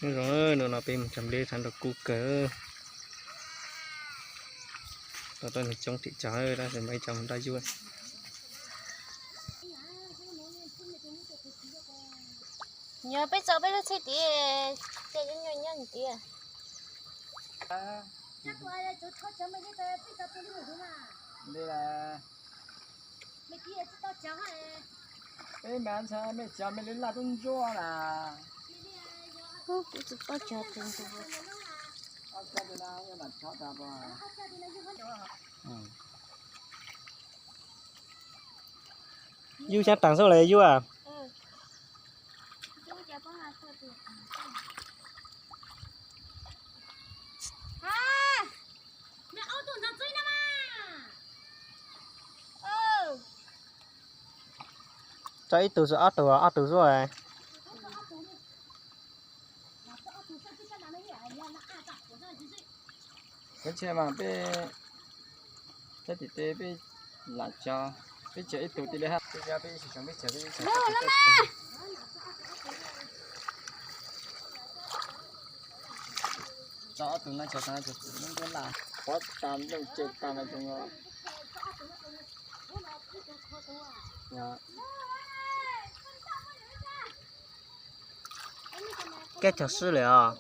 Nyob zoo, hnub no peb mus cog nplej tshaj nrau kub kawg. Tau tau nws coob tim cog, tab sis muaj ib co mus nraj yuj. Nyob peb tso peb lub tsheb tias, ces nyob nyob nyob tias. Peb mas ntshai mej cov mej li laj tub ntsuab na. Kuv tsis paub cog tus ntawd. Yus xyab taag xwb las yus. Tso ib tug xwb, ob tug, ob tug xwb. Tab sis mas peb, tab sis peb, peb lam cog, peb cog ib tug tiag li hab. Peb cog, peb ib tsoom peb cog, peb ib tsoom. Tso ob tug no cog tag, tus ntsuab laj, pov tas nplooj ces tas mas zoo os. Koj cog swb lawm os,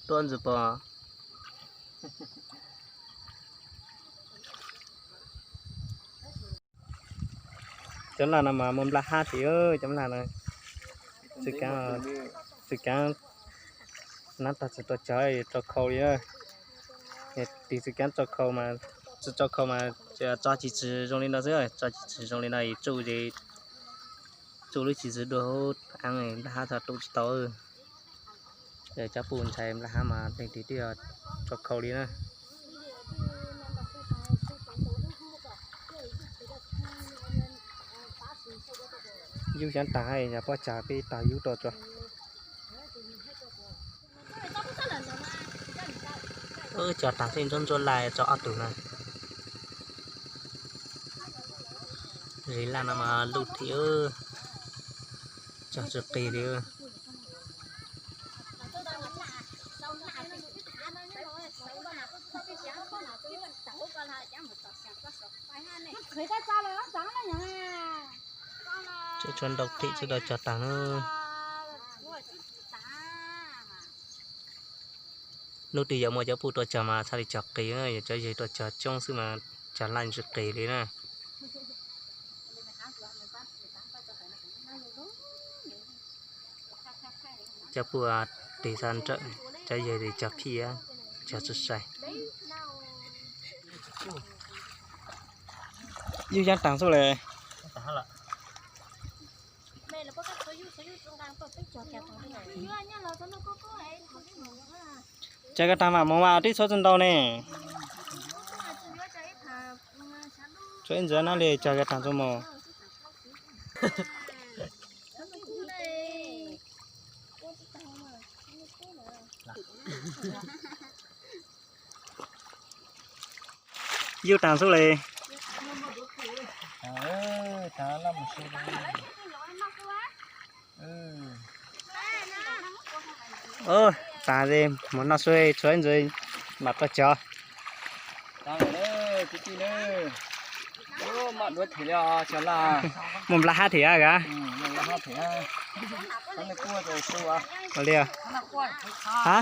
tuaj ntxim pom. Cov laj no mas muaj nplaj hab tim, cov laj no. Txwv Kaab, Txwv Kaab nab tag tsis tau cog, tso khau li. Tim Txwv Kaab tso khau mas, tsis tso khau mas tso tsis tshwm zoo li no xwb, tso tsis tshwm zoo li no es tsuj, tsuj lub txiv txwv dua hauv, nplaj hab txog rau tsis tau. Cov puj ntshai nplaj hab mas leej twg twb tso khau li na. Yub xyab taag, yog puab cog peb tog yub rau tso. Cog taag xwb ntsuab ntsuab laj tso ob tug na. Zis laj no mas luj thim, cog tsis qis li. Tseem tshuav ntau thim tsis tau cog taag na. Hnub twg yog muaj cov puj rau cog mas txhaj li cog qis, yog cov yawg rau cog coob xwb mas cog laj tsis qis li na. Cov puj ris xa nrawm, cov yawg ris cog phij, cog tsis sai. Yub xyab taag xwb le. Cog kiag taag mam mus mas twb txhob txog ntau ne. Tsuav ib ntxiv no li cog kiag taag txuas mus. Yub taag xwb le. Taag, taag mus noj su tsuav ib ntxiv mam rov cog. Mus nplaj hab thiab a. Ua li, ha?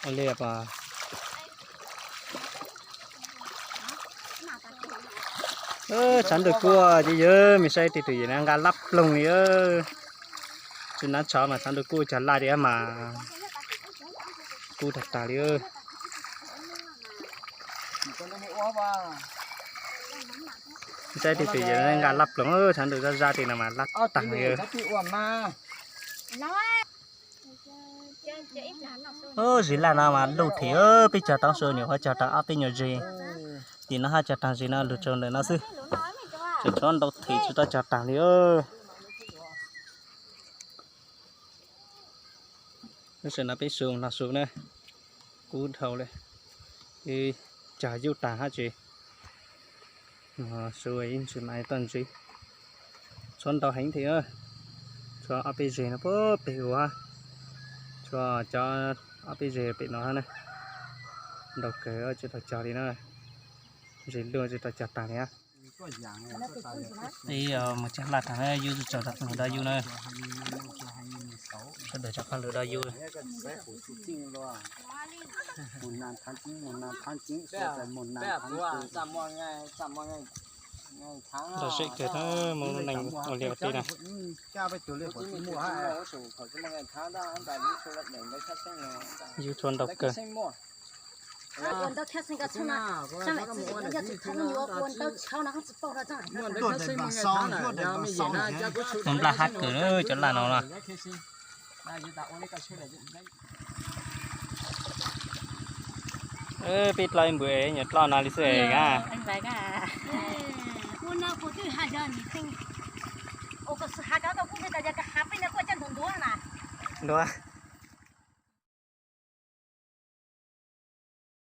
Ua li, tshav ntuj kub ces yawg, mej saib tej tug yawg na nqa lab ploog li. Tsis nab tshov mas tshav ntuj kub cog laj li mas kub tag tag li. Saib tej tug yawg nqa lab ploog, tshav ntuj zab zab li no mas laj tag li. Zis laj no mas luj thim, peb cog taag su nyuam qhuav cog taag ob peb nyuag zis. Tim no hab cog taag zis no lug tsaus ntawm no xwb. Tseem tshuav ntau thim tsis tau cog taag li. Lub sij hawm no peb su noj su na, kub dhau li, cog yub taag hab tsis Su ib ntsis mas toj ntsis. Tshuav ntau heev thiab. Tshuav ob peb zeg no puag pem ub. Tshuav cov ob peb zeg pem no na. Ntau kawg tsis tau cog li na. Zeg luaj tsis tau cog tag li na. Ib mus cog laj tag na, yub txawm tau tus dab yub na. Sawv daws rov qab lug dab yub. Lom zem kawg na, mus neeg ua liaj ua teb na. Yub tshuav ntau kawg. Mus nplaj hab kawg na, cov laj no na. Peb dloj ib npws nyuam dloj no li xwb a. Ntuav.